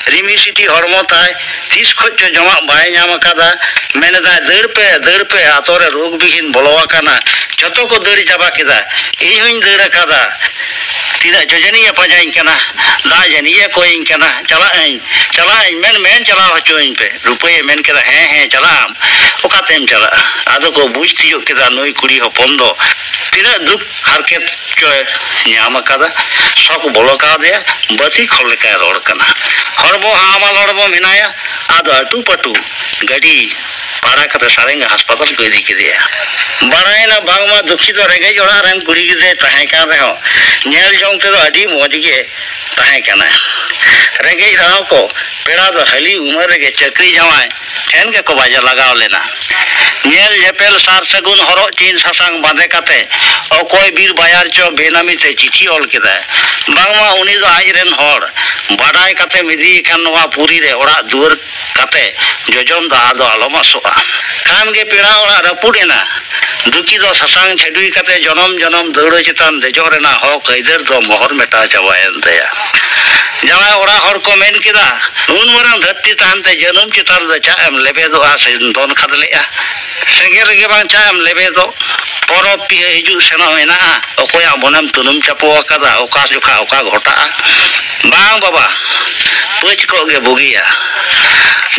ᱨᱤᱢᱤ ᱥᱤᱴᱤ ᱦᱚᱲᱢᱚ ᱛᱟᱭ, ᱛᱤᱥ ᱠᱷᱚᱡ ᱪᱚ ᱡᱚᱢᱟᱜ ᱵᱟᱭ ᱧᱟᱢ ᱟᱠᱟᱫᱟ᱾ ᱢᱮᱱᱮᱫᱟᱭ, "ᱫᱟᱹᱲ ᱯᱮ, ᱫᱟᱹᱲ ᱯᱮ, ᱟᱛᱳ ᱨᱮ ᱨᱳᱜᱽ ᱵᱤᱜᱷᱤᱱ ᱵᱚᱞᱚ ᱟᱠᱟᱱᱟ, ᱡᱚᱛᱚ ᱠᱚ ᱫᱟᱹᱲ ᱪᱟᱵᱟ ᱠᱮᱫᱟ, ᱤᱧ ᱦᱚᱸᱧ ᱫᱟᱹᱲ ᱟᱠᱟᱫᱟ᱾ ᱛᱤᱱᱟᱹᱜ ᱪᱚ ᱡᱟᱹᱱᱤᱡ ᱮ ᱯᱟᱸᱡᱟᱧ ᱠᱟᱱᱟ, ᱫᱟᱜ ᱡᱟᱹᱱᱤᱡ ᱮ ᱠᱚᱭᱤᱧ ᱠᱟᱱᱟ, ᱪᱟᱞᱟᱜ ᱟᱹᱧ, ᱪᱟᱞᱟᱜ ᱟᱹᱧ, ᱢᱮᱱ, ᱢᱮᱱ, ᱪᱟᱞᱟᱣ ᱦᱚᱪᱚᱣᱟᱹᱧ ᱯᱮ᱾" ᱨᱩᱯᱟᱹᱭᱮ ᱢᱮᱱ ᱠᱮᱫᱟ, "ᱦᱮᱸ, ᱦᱮᱸ, ᱪᱟᱞᱟᱜ ᱟᱢ, ᱚᱠᱟᱛᱮᱢ ᱪᱟᱞᱟᱜᱼᱟ?" ᱟᱫᱚ ᱠᱚ ᱵᱩᱡᱽ ᱛᱤᱭᱳᱜ ᱠᱮᱫᱟ, ᱱᱩᱭ ᱠᱩᱲᱤ ᱦᱚᱯᱚᱱ ᱫᱚ ᱛᱤᱱᱟᱹᱜ ᱫᱩᱠ ᱦᱟᱨᱠᱮᱛ ᱪᱚᱭ ᱧᱟᱢ ᱟᱠᱟᱫᱟ, ᱥᱚᱠ ᱵᱚᱞᱚ ᱠᱟᱣᱫᱮᱭᱟ, ᱵᱟᱹᱛᱤ ᱠᱷᱚᱲ ᱞᱮᱠᱟᱭ ᱨᱚᱲ ᱠᱟᱱᱟ᱾ ᱦᱚᱲᱢᱚ ᱦᱟᱢᱟᱞ ᱦᱚᱲᱢᱚ ᱢᱮᱱᱟᱭᱟ, ᱟᱫᱚ ᱟᱹᱴᱩ ᱯᱟᱹᱴᱩ ᱜᱟᱹᱰᱤ ᱯᱟᱲᱟ ᱠᱟᱛᱮ ᱥᱟᱨᱮᱝᱜᱟ ᱦᱟᱥᱯᱟᱛᱟᱞ ᱠᱚ ᱤᱫᱤ ᱠᱮᱫᱮᱭᱟ᱾ ᱵᱟᱲᱟᱭᱮᱱᱟ ᱵᱟᱝᱢᱟ ᱫᱩᱠᱷᱤ ᱫᱚ ᱨᱮᱸᱜᱮᱡ ᱚᱲᱟᱜ ᱨᱮᱱ ᱠᱩᱲᱤ ᱜᱤᱫᱽᱨᱟᱹᱭ ᱛᱟᱦᱮᱸ ᱠᱟᱱ ᱨᱮᱦᱚᱸ, ᱧᱮᱞ ᱡᱚᱝ ᱛᱮᱫᱚ ᱟᱹᱰᱤ ᱢᱚᱡᱽ ᱜᱮ ᱛᱟᱦᱮᱸ ᱠᱟᱱᱟ᱾ ᱨᱮᱸᱜᱮᱡ ᱨᱮᱦᱚᱸ ᱠᱚ, ᱯᱮᱲᱟ ᱫᱚ ᱦᱟᱹᱞᱤ ᱩᱢᱮᱨ ᱨᱮᱜᱮ ᱪᱟᱹᱠᱨᱤ ᱡᱟᱶᱟᱭ ᱴᱷᱮᱱ ᱜᱮᱠᱚ ᱵᱟᱡᱟ ᱞᱟᱜᱟᱣ ᱞᱮᱱᱟ᱾ ᱧᱮᱞ ᱧᱮᱯᱮᱞ ᱥᱟᱨ ᱥᱟᱹᱜᱩᱱ ᱦᱚᱨᱚᱜ ᱪᱤᱱ ᱥᱟᱥᱟᱝ ᱵᱟᱸᱫᱮ ᱠᱟᱛᱮ ᱚᱠᱚᱭ ᱵᱤᱨ ᱵᱟᱭᱟᱨ ᱪᱚ ᱵᱮᱱᱟᱢᱤ ᱛᱮ ᱪᱤᱴᱷᱤ ᱚᱞ ᱠᱮᱫᱟᱭ᱾ ᱵᱟᱝᱢᱟ ᱩᱱᱤ ᱫᱚ ᱟᱡ ᱨᱮᱱ ᱦᱚᱲ, ᱵᱟᱰᱟᱭ ᱠᱟᱛᱮᱢ ᱤᱫᱤᱭᱮ ᱠᱷᱟᱱ ᱱᱚᱣᱟ ᱯᱩᱨᱤ ᱨᱮ ᱚᱲᱟᱜ ᱫᱩᱣᱟᱹᱨ ᱠᱟᱛᱮ ᱡᱚᱡᱚᱢ ᱫᱚ ᱟᱫᱚ ᱟᱞᱚᱢ ᱟᱥᱚᱜᱼᱟ᱾ ᱠᱷᱟᱱ ᱜᱮ ᱯᱮᱲᱟ ᱚᱲᱟᱜ ᱨᱟᱹᱯᱩᱫ ᱮᱱᱟ᱾ ᱫᱩᱠᱷᱤ ᱫᱚ ᱥᱟᱥᱟᱝ ᱪᱷᱟᱹᱰᱩᱭ ᱠᱟᱛᱮ ᱡᱚᱱᱚᱢ ᱡᱚᱱᱚᱢ ᱫᱟᱹᱣᱲᱟᱹ ᱪᱮᱛᱟᱱ ᱫᱮᱡᱚᱜ ᱨᱮᱱᱟᱜ ᱦᱚᱠ ᱟᱹᱭᱫᱟᱹᱨ ᱫᱚ ᱢᱚᱦᱚᱨ ᱢᱮᱴᱟᱣ ᱪᱟᱵᱟᱭᱮᱱ ᱛᱟᱭᱟ᱾ ᱡᱟᱶᱟᱭ ᱚᱲᱟᱜ ᱦᱚᱲ ᱠᱚ ᱢᱮᱱ ᱠᱮᱫᱟ, "ᱱᱩᱱ ᱢᱟᱨᱟᱝ ᱫᱷᱟᱹᱨᱛᱤ ᱛᱟᱦᱮᱱ ᱛᱮ ᱡᱟᱹᱱᱩᱢ ᱪᱮᱛᱟᱱ ᱨᱮᱫᱚ ᱪᱟᱜ ᱮᱢ ᱞᱮᱵᱮᱫᱚᱜᱼᱟ ᱥᱮ ᱫᱚᱱ ᱠᱷᱟᱫᱽᱞᱮᱜᱼᱟ? ᱥᱮᱸᱜᱮᱞ ᱨᱮᱜᱮ ᱵᱟᱝ ᱪᱟᱜ ᱮᱢ ᱞᱮᱵᱮᱫᱚᱜ? ᱯᱚᱨᱚᱵᱽ ᱯᱤᱦᱟᱹ ᱦᱤᱡᱩᱜ ᱥᱮᱱᱚᱜ ᱢᱮᱱᱟᱜᱼᱟ, ᱚᱠᱚᱭᱟᱜ ᱢᱚᱱᱮᱢ ᱛᱩᱱᱩᱢ ᱪᱟᱯᱚ ᱟᱠᱟᱫᱟ, ᱚᱠᱟ ᱡᱚᱠᱷᱟ ᱚᱠᱟ ᱜᱷᱚᱴᱟᱜᱼᱟ?" ᱵᱟᱝ ᱵᱟᱵᱟ, ᱯᱟᱹᱪ ᱠᱚᱜ ᱜᱮ ᱵᱩᱜᱤᱭᱟ᱾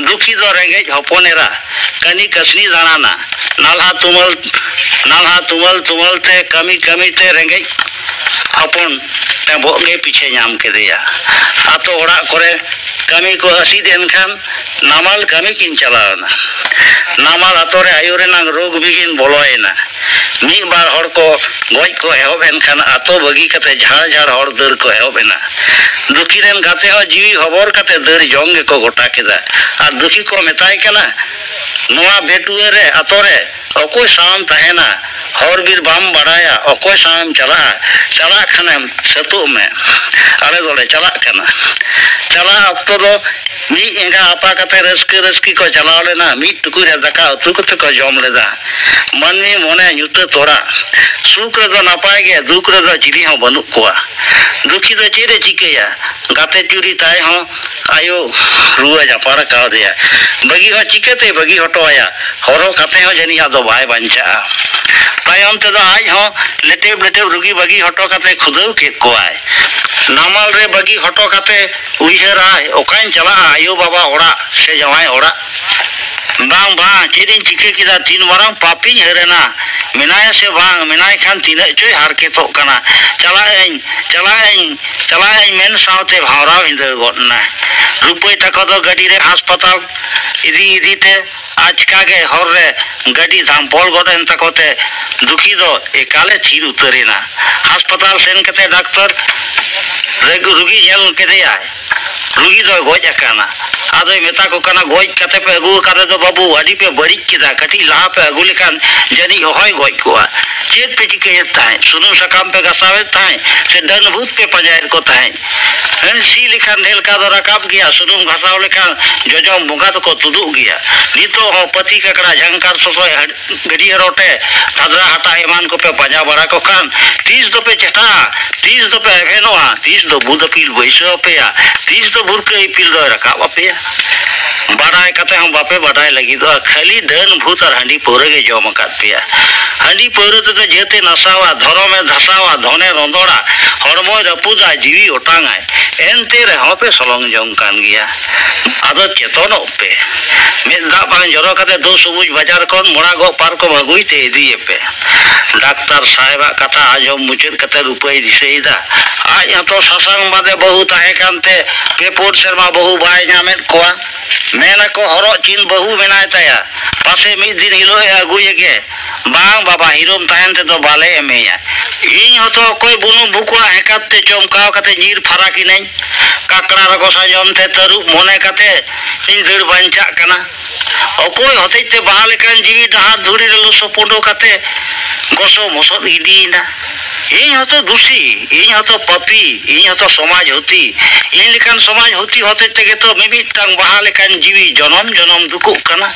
ᱫᱩᱠᱷᱤ ᱫᱚ ᱨᱮᱸᱜᱮᱡ ᱦᱚᱯᱚᱱ ᱮᱨᱟ, ᱠᱟᱹᱱᱤ ᱠᱟᱹᱥᱱᱤ ᱫᱟᱬᱟᱱᱟ᱾ ᱱᱟᱞᱦᱟ ᱛᱩᱢᱟᱹᱞ, ᱱᱟᱞᱦᱟ ᱛᱩᱢᱟᱹᱞ ᱛᱩᱢᱟᱹᱞ ᱛᱮ, ᱠᱟᱹᱢᱤ ᱠᱟᱹᱢᱤ ᱛᱮ ᱨᱮᱸᱜᱮᱡ ᱦᱚᱯᱚᱱ ᱴᱮᱸᱵᱚᱜ ᱜᱮ ᱯᱤᱪᱷᱮ ᱧᱟᱢ ᱠᱮᱫᱮᱭᱟ᱾ ᱟᱛᱳ ᱚᱲᱟᱜ ᱠᱚᱨᱮ ᱠᱟᱹᱢᱤ ᱠᱚ ᱟᱹᱥᱤᱫ ᱮᱱ ᱠᱷᱟᱱ ᱱᱟᱢᱟᱞ ᱠᱟᱹᱢᱤ ᱠᱤᱱ ᱪᱟᱞᱟᱣ ᱮᱱᱟ᱾ ᱱᱟᱢᱟᱞ ᱟᱛᱳ ᱨᱮ ᱟᱭᱳ ᱨᱮᱱᱟᱝ ᱨᱳᱜᱽ ᱵᱤᱜᱷᱤᱱ ᱵᱚᱞᱚᱭᱮᱱᱟ᱾ ᱢᱤᱫ ᱵᱟᱨ ᱦᱚᱲ ᱠᱚ ᱜᱚᱡ ᱠᱚ ᱮᱦᱚᱵ ᱮᱱ ᱠᱷᱟᱱ ᱟᱛᱳ ᱵᱟᱹᱜᱤ ᱠᱟᱛᱮ ᱡᱷᱟᱲ ᱡᱷᱟᱲ ᱦᱚᱲ ᱫᱟᱹᱲ ᱠᱚ ᱮᱦᱚᱵ ᱮᱱᱟ᱾ ᱫᱩᱠᱷᱤ ᱨᱮᱱ ᱜᱟᱛᱮ ᱦᱚᱸ ᱡᱤᱣᱤ ᱦᱚᱵᱚᱨ ᱠᱟᱛᱮ ᱫᱟᱹᱲ ᱡᱚᱝ ᱜᱮᱠᱚ ᱜᱚᱴᱟ ᱠᱮᱫᱟ᱾ ᱟᱨ ᱫᱩᱠᱷᱤ ᱠᱚ ᱢᱮᱛᱟᱭ ᱠᱟᱱᱟ, "ᱱᱚᱣᱟ ᱵᱮᱴᱩᱣᱟᱹ ᱨᱮ, ᱟᱛᱳ ᱨᱮ ᱚᱠᱚᱭ ᱥᱟᱶᱮᱢ ᱛᱟᱦᱮᱱᱟ? ᱦᱚᱨ ᱵᱤᱨ ᱵᱟᱢ ᱵᱟᱲᱟᱭᱟ, ᱚᱠᱚᱭ ᱥᱟᱶᱮᱢ ᱪᱟᱞᱟᱜᱼᱟ? ᱪᱟᱞᱟᱜ ᱠᱷᱟᱱᱮᱢ ᱥᱟᱹᱛᱩᱜ ᱢᱮ, ᱟᱞᱮ ᱫᱚᱞᱮ ᱪᱟᱞᱟᱜ ᱠᱟᱱᱟ᱾" ᱪᱟᱞᱟᱜ ᱚᱠᱛᱚ ᱫᱚ ᱢᱤᱫ ᱮᱸᱜᱟ ᱟᱯᱟ ᱠᱟᱛᱮ ᱨᱟᱹᱥᱠᱟᱹ ᱨᱟᱹᱥᱠᱤ ᱠᱚ ᱪᱟᱞᱟᱣ ᱞᱮᱱᱟ᱾ ᱢᱤᱫ ᱴᱩᱠᱩᱡ ᱨᱮ ᱫᱟᱠᱟ ᱩᱛᱩ ᱠᱟᱛᱮ ᱠᱚ ᱡᱚᱢ ᱞᱮᱫᱟ᱾ ᱢᱟᱹᱱᱢᱤ ᱢᱚᱱᱮ ᱧᱩᱛᱟᱹ ᱛᱚᱲᱟ᱾ ᱥᱩᱠ ᱨᱮᱫᱚ ᱱᱟᱯᱟᱭ ᱜᱮ, ᱫᱩᱠ ᱨᱮᱫᱚ ᱪᱤᱞᱤ ᱦᱚᱸ ᱵᱟᱹᱱᱩᱜ ᱠᱚᱣᱟ᱾ ᱫᱩᱠᱷᱤ ᱫᱚ ᱪᱮᱫ ᱮ ᱪᱤᱠᱟᱹᱭᱟ? ᱜᱟᱛᱮ ᱪᱩᱨᱤ ᱛᱟᱭ ᱦᱚᱸ ᱟᱭᱳ ᱨᱩᱣᱟᱹ ᱡᱟᱯᱟᱲ ᱠᱟᱣᱫᱮᱭᱟ᱾ ᱵᱟᱹᱜᱤ ᱦᱚᱸ ᱪᱤᱠᱟᱹᱛᱮ ᱵᱟᱹᱜᱤ ᱦᱚᱴᱚ ᱟᱭᱟ? ᱦᱚᱨᱚ ᱠᱟᱛᱮ ᱦᱚᱸ ᱡᱟᱹᱱᱤᱡ ᱟᱫᱚ ᱵᱟᱭ ᱵᱟᱧᱪᱟᱜᱼᱟ᱾ ᱛᱟᱭᱚᱢ ᱛᱮᱫᱚ ᱟᱡ ᱦᱚᱸ ᱞᱮᱴᱮᱵ ᱞᱮᱴᱮᱵ ᱨᱩᱜᱤ ᱵᱟᱹᱜᱤ ᱦᱚᱴᱚ ᱠᱟᱛᱮ ᱠᱷᱩᱫᱟᱹᱣ ᱠᱮᱫ ᱠᱚᱣᱟᱭ᱾ ᱱᱟᱢᱟᱞ ᱨᱮ ᱵᱟᱹᱜᱤ ᱦᱚᱴᱚ ᱠᱟᱛᱮ ᱩᱭᱦᱟᱹᱨᱟᱭ, "ᱚᱠᱟᱧ ᱪᱟᱞᱟᱜᱼᱟ ᱟᱭᱳ ᱵᱟᱵᱟ ᱚᱲᱟᱜ ᱥᱮ ᱡᱟᱶᱟᱭ ᱚᱲᱟᱜ? ᱵᱟᱝ, ᱵᱟᱝ, ᱪᱮᱫ ᱤᱧ ᱪᱤᱠᱟᱹ ᱠᱮᱫᱟ? ᱛᱤᱱ ᱢᱟᱨᱟᱝ ᱯᱟᱯᱤᱧ ᱦᱟᱹᱨ ᱮᱱᱟ? ᱢᱮᱱᱟᱭᱟ ᱥᱮ ᱵᱟᱝ? ᱢᱮᱱᱟᱭ ᱠᱷᱟᱱ ᱛᱤᱱᱟᱹᱜ ᱪᱚᱭ ᱦᱟᱨᱠᱮᱛᱚᱜ ᱠᱟᱱᱟ᱾ ᱪᱟᱞᱟᱜ ᱟᱹᱧ, ᱪᱟᱞᱟᱜ ᱟᱹᱧ, ᱪᱟᱞᱟᱜ ᱟᱹᱧ" ᱢᱮᱱ ᱥᱟᱶᱛᱮ ᱵᱷᱟᱶᱨᱟᱣ ᱵᱷᱤᱸᱫᱟᱹᱲ ᱜᱚᱫ ᱮᱱᱟᱭ᱾ ᱨᱩᱯᱟᱹᱭ ᱛᱟᱠᱚ ᱫᱚ ᱜᱟᱹᱰᱤ ᱨᱮ ᱦᱟᱥᱯᱟᱛᱟᱞ ᱤᱫᱤ ᱤᱫᱤ ᱛᱮ ᱟᱪᱠᱟ ᱜᱮ ᱦᱚᱨ ᱨᱮ ᱜᱟᱹᱰᱤ ᱫᱷᱟᱢᱯᱚᱞ ᱜᱚᱫ ᱮᱱ ᱛᱟᱠᱚ ᱛᱮ ᱫᱩᱠᱷᱤ ᱫᱚ ᱮᱠᱟᱞᱮ ᱛᱷᱤᱨ ᱩᱛᱟᱹᱨ ᱮᱱᱟ᱾ ᱦᱟᱥᱯᱟᱛᱟᱞ ᱥᱮᱱ ᱠᱟᱛᱮ ᱰᱟᱠᱛᱚᱨ ᱨᱮ ᱨᱩᱜᱤ ᱧᱮᱞ ᱠᱮᱫᱮᱭᱟᱭ, ᱨᱩᱜᱤ ᱫᱚᱭ ᱜᱚᱡ ᱟᱠᱟᱱᱟ᱾ ᱟᱫᱚᱭ ᱢᱮᱛᱟ ᱠᱚ ᱠᱟᱱᱟ, "ᱜᱚᱡ ᱠᱟᱛᱮ ᱯᱮ ᱟᱹᱜᱩ ᱟᱠᱟᱫᱮ ᱫᱚ ᱵᱟᱹᱵᱩ, ᱟᱹᱰᱤ ᱯᱮ ᱵᱟᱹᱲᱤᱡ ᱠᱮᱫᱟ, ᱠᱟᱹᱴᱤᱡ ᱞᱟᱦᱟ ᱯᱮ ᱟᱹᱜᱩ ᱞᱮᱠᱷᱟᱱ ᱡᱟᱹᱱᱤᱡ ᱦᱚᱦᱚᱭ ᱜᱚᱡ ᱠᱚᱜᱼᱟ᱾ ᱪᱮᱫ ᱯᱮ ᱪᱤᱠᱟᱹᱭᱮᱫ ᱛᱟᱦᱮᱸᱫ? ᱥᱩᱱᱩᱢ ᱥᱟᱠᱟᱢ ᱯᱮ ᱜᱷᱟᱥᱟᱣᱮᱫ ᱛᱟᱦᱮᱸᱫ ᱥᱮ ᱰᱟᱹᱱ ᱵᱷᱩᱛ ᱯᱮ ᱯᱟᱸᱡᱟᱭᱮᱫ ᱠᱚ ᱛᱟᱦᱮᱸᱫ?" ᱦᱮᱸ, ᱥᱤ ᱞᱮᱠᱷᱟᱱ ᱰᱷᱮᱞᱠᱟ ᱫᱚ ᱨᱟᱠᱟᱵ ᱜᱮᱭᱟ, ᱥᱩᱱᱩᱢ ᱜᱷᱟᱥᱟᱣ ᱞᱮᱠᱷᱟᱱ ᱡᱚᱡᱚᱢ ᱵᱚᱸᱜᱟ ᱫᱚᱠᱚ ᱛᱩᱫᱩᱜ ᱜᱮᱭᱟ᱾ ᱱᱤᱛᱚᱜ ᱦᱚᱸ ᱯᱟᱹᱛᱤ ᱠᱟᱠᱲᱟ, ᱡᱷᱟᱝᱠᱟᱨ ᱥᱚᱥᱚᱭ, ᱦᱟᱹᱰ-, ᱜᱟᱹᱰᱭᱟᱹ ᱨᱚᱴᱮ, ᱵᱷᱟᱫᱽᱨᱟ ᱦᱟᱴᱟᱜ ᱮᱢᱟᱱ ᱠᱚᱯᱮ ᱯᱟᱸᱡᱟ ᱵᱟᱲᱟ ᱠᱚ ᱠᱷᱟᱱ ᱛᱤᱥ ᱫᱚᱯᱮ ᱪᱮᱴᱷᱟᱜᱼᱟ, ᱛᱤᱥ ᱫᱚᱯᱮ ᱮᱵᱷᱮᱱᱚᱜᱼᱟ, ᱛᱤᱥ ᱫᱚ ᱵᱩᱫ ᱟᱹᱯᱤᱞ ᱵᱟᱹᱭᱥᱟᱹᱣ ᱟᱯᱮᱭᱟ, ᱛᱤᱥ ᱫᱚ ᱵᱷᱩᱨᱠᱟᱹ ᱤᱯᱤᱞ ᱫᱚᱭ ᱨᱟᱠᱟᱵ ᱟᱯᱮᱭᱟ? ᱵᱟᱰᱟᱭ ᱠᱟᱛᱮ ᱦᱚᱸ ᱵᱟᱯᱮ ᱵᱟᱰᱟᱭ ᱞᱟᱹᱜᱤᱫᱚᱜᱼᱟ, ᱠᱷᱟᱹᱞᱤ ᱰᱟᱹᱱ ᱵᱷᱩᱛ ᱟᱨ ᱦᱟᱺᱰᱤ ᱯᱟᱹᱣᱨᱟᱹ ᱜᱮ ᱡᱚᱢ ᱟᱠᱟᱫ ᱯᱮᱭᱟ᱾ ᱦᱟᱺᱰᱤ ᱯᱟᱹᱣᱨᱟᱹ ᱛᱮᱫᱚ ᱡᱟᱹᱛᱮ ᱱᱟᱥᱟᱣᱟ, ᱫᱷᱚᱨᱚᱢᱮ ᱫᱷᱟᱥᱟᱣᱟ, ᱫᱷᱚᱱᱮ ᱨᱚᱸᱫᱚᱲᱟ, ᱦᱚᱲᱢᱚᱭ ᱨᱟᱹᱯᱩᱫᱟ, ᱡᱤᱣᱤ ᱚᱴᱟᱝᱟᱭ, ᱮᱱᱛᱮ ᱨᱮᱦᱚᱸ ᱯᱮ ᱥᱚᱞᱚᱝ ᱡᱚᱝ ᱠᱟᱱ ᱜᱮᱭᱟ᱾ ᱟᱫᱚ ᱪᱮᱛᱚᱱᱚᱜ ᱯᱮ᱾ ᱢᱮᱫ ᱫᱟᱜ ᱵᱟᱝ ᱡᱚᱨᱚ ᱠᱟᱛᱮ ᱫᱩ ᱥᱩᱵᱩᱡ ᱵᱟᱡᱟᱨ ᱠᱷᱚᱱ ᱢᱚᱲᱟ ᱜᱚᱜ ᱯᱟᱨᱠᱚᱢ ᱟᱹᱜᱩᱭ ᱛᱮ ᱤᱫᱤᱭᱮᱯᱮ᱾ ᱰᱟᱠᱛᱟᱨ ᱥᱟᱦᱮᱵᱟᱜ ᱠᱟᱛᱷᱟ ᱟᱸᱡᱚᱢ ᱢᱩᱪᱟᱹᱫ ᱠᱟᱛᱮ ᱨᱩᱯᱟᱹᱭ ᱫᱤᱥᱟᱹᱭᱮᱫᱟ᱾ ᱟᱡ ᱦᱚᱸᱛᱚ ᱥᱟᱥᱟᱝ ᱵᱟᱸᱫᱮ ᱵᱟᱹᱦᱩ ᱛᱟᱦᱮᱸ ᱠᱟᱱᱛᱮ ᱯᱮ ᱯᱩᱱ ᱥᱮᱨᱢᱟ ᱵᱟᱹᱦᱩ ᱵᱟᱭ ᱧᱟᱢᱮᱫ ᱠᱚᱣᱟ᱾ ᱢᱮᱱᱟᱠᱚ ᱦᱚᱨᱚᱜ ᱪᱤᱱ ᱵᱟᱹᱦᱩ ᱢᱮᱱᱟᱭ ᱛᱟᱭᱟ, ᱯᱟᱥᱮ ᱢᱤᱫ ᱫᱤᱱ ᱦᱤᱞᱳᱜ ᱮ ᱟᱹᱜᱩᱭᱮᱜᱮ᱾ ᱵᱟᱝ ᱵᱟᱵᱟ, ᱦᱤᱨᱳᱢ ᱛᱟᱦᱮᱱ ᱛᱮᱫᱚ ᱵᱟᱞᱮ ᱮᱢᱮᱭᱟ᱾ ᱤᱧ ᱦᱚᱸᱛᱚ ᱚᱠᱚᱭ ᱵᱩᱱᱩᱢ ᱵᱷᱩᱠᱩᱣᱟᱜ ᱦᱮᱸᱠᱟᱛ ᱛᱮ ᱪᱚᱢᱠᱟᱣ ᱠᱟᱛᱮ ᱧᱤᱨ ᱯᱷᱟᱨᱟᱠ ᱤᱱᱟᱹᱧ᱾ ᱠᱟᱠᱲᱟ ᱨᱚᱜᱚᱥ ᱟᱸᱡᱚᱢ ᱛᱮ ᱛᱟᱹᱨᱩᱵ ᱢᱚᱱᱮ ᱠᱟᱛᱮ ᱤᱧ ᱫᱟᱹᱲ ᱵᱟᱧᱪᱟᱜ ᱠᱟᱱᱟ᱾ ᱚᱠᱚᱭ ᱦᱚᱛᱮᱡ ᱛᱮ ᱵᱟᱦᱟ ᱞᱮᱠᱟᱱ ᱡᱤᱣᱤ ᱰᱟᱦᱟᱨ ᱫᱷᱩᱲᱤ ᱨᱮ ᱞᱚᱥᱚᱯᱚᱰᱚ ᱠᱟᱛᱮ ᱜᱚᱥᱚ ᱢᱚᱥᱚᱫ ᱤᱫᱤᱭᱮᱱᱟ? ᱤᱧ ᱦᱚᱸᱛᱚ ᱫᱩᱥᱤ, ᱤᱧ ᱦᱚᱸᱛᱚ ᱯᱟᱯᱤ, ᱤᱧ ᱦᱚᱸᱛᱚ ᱥᱚᱢᱟᱡᱽ ᱦᱩᱛᱤ᱾ ᱤᱧ ᱞᱮᱠᱟᱱ ᱥᱚᱢᱟᱡᱽ ᱦᱩᱛᱤ ᱦᱚᱛᱮᱡ ᱛᱮᱜᱮ ᱛᱚ ᱢᱤᱢᱤᱫᱴᱟᱝ ᱵᱟᱦᱟ ᱞᱮᱠᱟᱱ ᱡᱤᱣᱤ ᱡᱚᱱᱚᱢ ᱡᱚᱱᱚᱢ ᱫᱩᱠᱩᱜ ᱠᱟᱱᱟ᱾